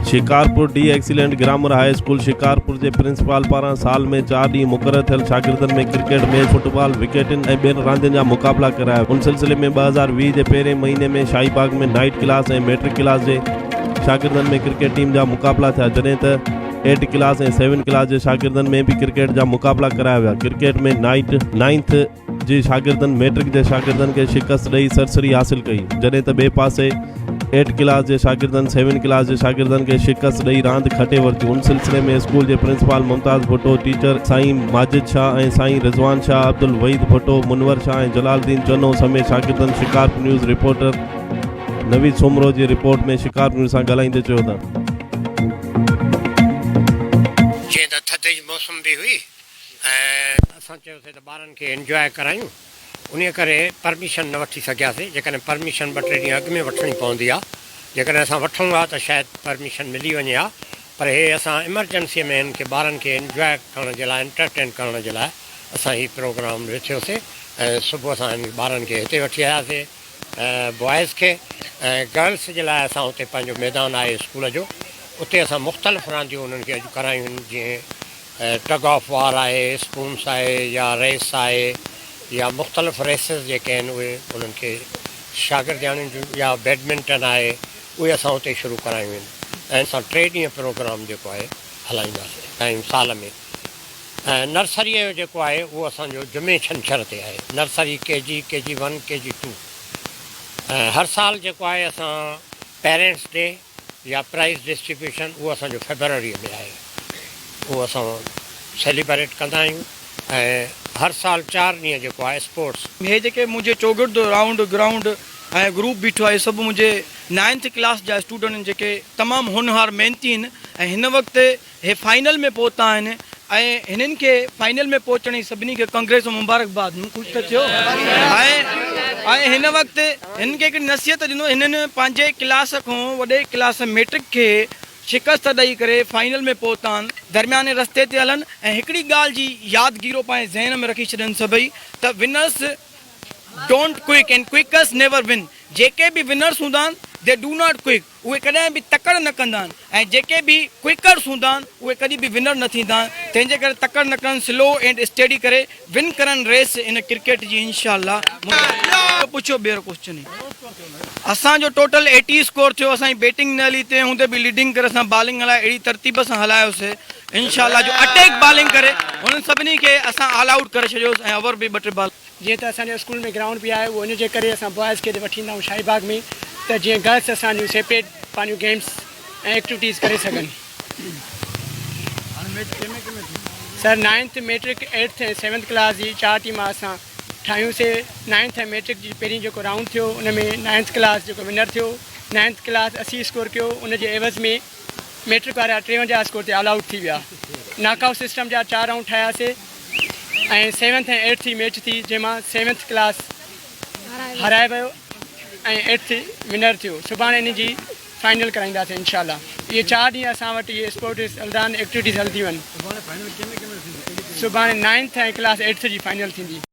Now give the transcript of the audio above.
Shikarpur, D excellent grammar high school Shikarpur جي principal پاران سال ۾ چار ڏينهن مقرر ٿيل شاگردن ۾ ڪرڪيٽ ميچ، فٽبال، وڪيٽن ۽ ٻين راندين جا مقابلا ڪرايا. ان سلسلي ۾ 2020 جي پهرين مهيني ۾ Shahi Bagh ۾ ninth class ۽ matric class جي شاگردن ۾ ڪرڪيٽ ٽيم جا مقابلا ٿيا جڏهن ته ايٽ ڪلاس ۽ سيون ڪلاس جي شاگردن ۾ به ڪرڪيٽ جا مقابلا ڪرايا ويا. ڪرڪيٽ ۾ نائيٽ نائنٿ جي شاگردن ميٽرڪ جي شاگردن کي شڪست ڏئي سرسري حاصل ڪئي جڏهن ته ٻئي پاسي ايٽ ڪلاس جي شاگردن سيون ڪلاس جي شاگردن کي شڪست ڏئي راند کٽي ورتي ان سلسلي ۾ اسڪول جي پرنسپال ممتاز ڀٽو ٽيچر سائين ماجد شاهه ۽ سائين رضوان شاهه عبدالوحيد ڀٽو منور شاهه ۽ جلال الدين چنو سميت شاگردن شڪارپور نيوز رپورٽر نويد سومرو جي رپورٽ ۾ شڪارپور نيوز سان ڳالهائيندي چيو ته. جيئن ته ٿڌ جي موسم به هئي ۽ اسان چيوسي ته ٻارن کي انجواء ڪرايون انهي ڪري پرميشن نه وٺي سگهياسي جيڪڏهن پرميشن ٻه ٽي ڏينهن اڳ ۾ وٺڻي پوندي ها جيڪڏهن اسان وٺون ها ته شايد پرميشن ملي وڃي ها پر هي اسان ايمرجنسي ۾ هن کي ٻارن کي انجواء ڪرڻ جي لاء انٽرٽين ڪرڻ جي لاء اسان هي پروگرام رٿيوسي ۽ صبح اسان هن ٻارن کي هتي وٺي آياسي بوائز کي ۽ گرلس جي لاء اسان اتي پنهنجو ميدان آهي اسڪول جو اتي اسان مختلف رانديون انهن کي اڄ ڪرايون آهن جيئن ٽگ آف وار آهي، اسپونس آهي يا ريس آهي يا مختلف ريسز جيڪي آهن اهي انهن کي شاگردياڻين جون يا بيڊمنٽن آهي اهي اسان اتي شروع ڪرايون آهن ۽ اسان ٽي ڏينهن پروگرام جيڪو آهي هلائينداسين ۽ سال ۾ ۽ نرسريء جو جيڪو آهي اهو اسان جو جمعي ڇنڇر تي آهي nursery K G, K G one, K G two ۽ هر سال جيڪو آهي اسان پيرنٽس ڊي يا پرائز ڊسٽريبيوشن اهو اسان جو فيبروريء ۾ آهي اهو اسان سيليبريٽ ڪندا آهيون ۽ هر سال چار ڏينهن جيڪو آهي اسپورٽس. هي جيڪي منهنجي چوگرد رائونڊ گرائونڊ ۽ گروپ بيٺو آهي سڀ منهنجي نائنٿ ڪلاس جا اسٽوڊنٽ آهن جيڪي تمام هونهار محنتي آهن ۽ هن وقت هي فائنل ۾ پهتا آهن ۽ هنن کي فائنل ۾ پهچڻ جي سڀني کي ڪانگريس ۽ مبارڪباد خوش ته ٿيو ۽ ۽ هن وقت هنن کي هڪڙي نصيحت ڏيندو هنن پنهنجي ڪلاس کان وڏي ڪلاس ميٽرڪ کي شڪست ڏئي ڪري فائنل ۾ پهتا آهن درمياني رستي تي هلن ۽ هڪڙي ڳالهه جي يادگيرو پنهنجي ذهن ۾ رکي ڇڏن سڀئي ته winners don't quit and quitters never win جيڪي به ونرس هوندا آهن the do not quick اهي ڪڏهن به تڪڙ نه ڪندا آهن ۽ جيڪي به ڪوئڪرس هوندا آهن اهي ڪڏهن به ونر نه ٿيندا آهن تنهن جي ڪري تڪڙ نه ڪرن سلو اينڊ اسٽيڊي ڪري ون ڪرن ريس ان ڪرڪيٽ جي انشاء الله. پڇيو ٻيهر ڪوسچن هي اسان جو ٽوٽل ايٽي اسڪور ٿيو اسان جي بيٽنگ نه هلي تنهن هوندي به ليڊنگ ڪري اسان بالنگ هلائي اهڙي ترتيب سان هلايوسي انشاء الله جو اٽيڪ بالنگ ڪري هنن سڀني کي اسان آل آئوٽ ڪري ڇڏيوس ۽ اوور به ٻه ٽي بال جيئن ته اسان جي اسڪول ۾ گرائونڊ به آهي اهو ان جي ڪري اسان بوائز کي وٺي ايندا آهيون شاهي باغ ۾ ته جيئن گرلس اسان جون سيپريٽ پنهنجون گيمس ۽ ايڪٽيوٽيز ڪري سگهن. Sir ninth, matric, eighth ۽ seventh class جي چار ٽيما اسان ٺاهيون سي نائنٿ ۽ ميٽرڪ جي پهرين جيڪو رائونڊ ٿيو ان ۾ نائنٿ ڪلاس جيڪو ونر ٿيو نائنٿ ڪلاس 80 اسڪور ڪيو ان جي عيوض ۾ ميٽرڪ وارا 53 اسڪور تي آل آئوٽ ٿي ويا ناڪ آئوٽ سسٽم جا چار رائونڊ ٺاهياسي ۽ سيونٿ ۽ ايٽٿ جي ميچ ٿي جنهن مان سيونٿ ڪلاس هارائي ويو ۽ ايٽٿ ونر ٿيو سڀاڻي ان جي فائنل ڪرائينداسين انشاء الله اهي چار ڏينهن اسان وٽ اهي اسپورٽس هلندا آهن ايڪٽيوٽيز هلنديون آهن سڀاڻي نائنٿ ۽ ڪلاس ايٽٿ جي فائنل ٿيندي.